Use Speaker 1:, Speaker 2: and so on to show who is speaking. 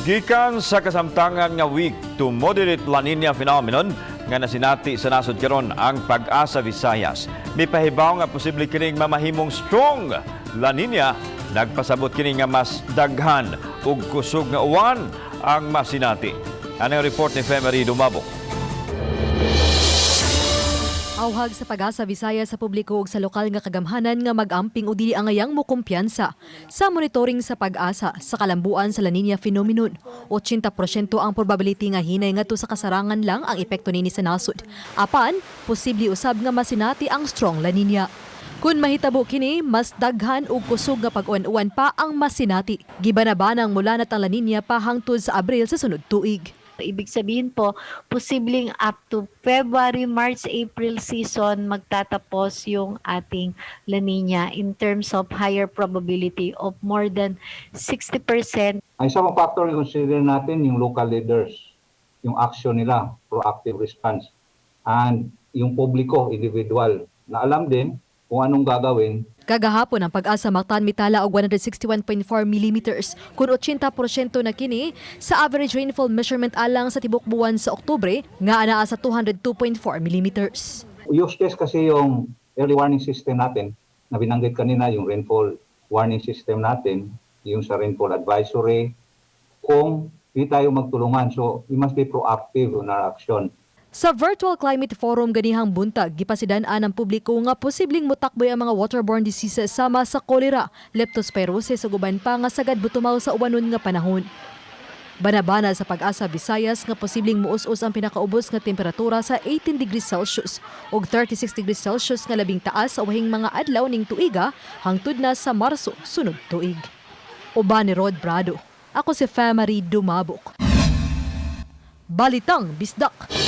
Speaker 1: Gikan sa kasamtangan nga weak to moderate La Nina phenomenon nga nasinati sa nasod karon, ang Pag-asa Visayas mipahibaw nga posible kining mamahimong strong La Nina. Nagpasabot kini nga mas daghan ug kusog nga uwan ang masinati. Ano ang report ni Femery Dumabok?
Speaker 2: Awhag sa Pag-asa Visayas sa publiko ug sa lokal nga kagamhanan nga mag-amping o dili angayang mokumpiyansa sa monitoring sa Pag-asa sa kalambuan sa La Nina phenomenon. 80% ang probability nga hinay ngadto sa kasarangan lang ang epekto nini sa nasod. Apan, posible usab nga masinati ang strong La Nina. Kung mahitabo kini, mas daghan ug kusog nga pag-uwan-uwan pa ang masinati. Gibanabanang mulanat ang La Nina pa hangtod sa Abril sa sunod tuig.
Speaker 3: Ibig sabihin po, posibleng up to February, March, April season magtatapos yung ating La Nina in terms of higher probability of more than 60%.
Speaker 4: Ang isa pang factor i-consider natin, yung local leaders, yung action nila, proactive response. And yung publiko, individual, na alam din kung anong gagawin.
Speaker 2: Kagahapon, ang Pag-asa Mactan mitala og 161.4 millimeters, kun 80% na kini sa average rainfall measurement alang sa tibok buwan sa Oktubre nga anaa sa 202.4 millimeters.
Speaker 4: Use case kasi yung early warning system natin na binanggit kanina, yung rainfall warning system natin, yung sa rainfall advisory, kung hindi tayo magtulungan. So, we must be proactive on our action.
Speaker 2: Sa Virtual Climate Forum ganihang buntag, gipasidan-an ang publiko nga posibleng mutakboy ang mga waterborne diseases sama sa cholera, leptospirosis ug uban pa nga sagad butumaw sa uwanon nga panahon. Banabana sa Pag-asa Visayas nga posibleng muus-us ang pinakaubos nga temperatura sa 18 degrees Celsius ug 36 degrees Celsius nga labing taas sa wahing mga adlaw ning tuiga hangtod na sa Marso sunod tuig. Uban ni Rod Brado. Ako si Famary Dumabok. Balitang Bisdak.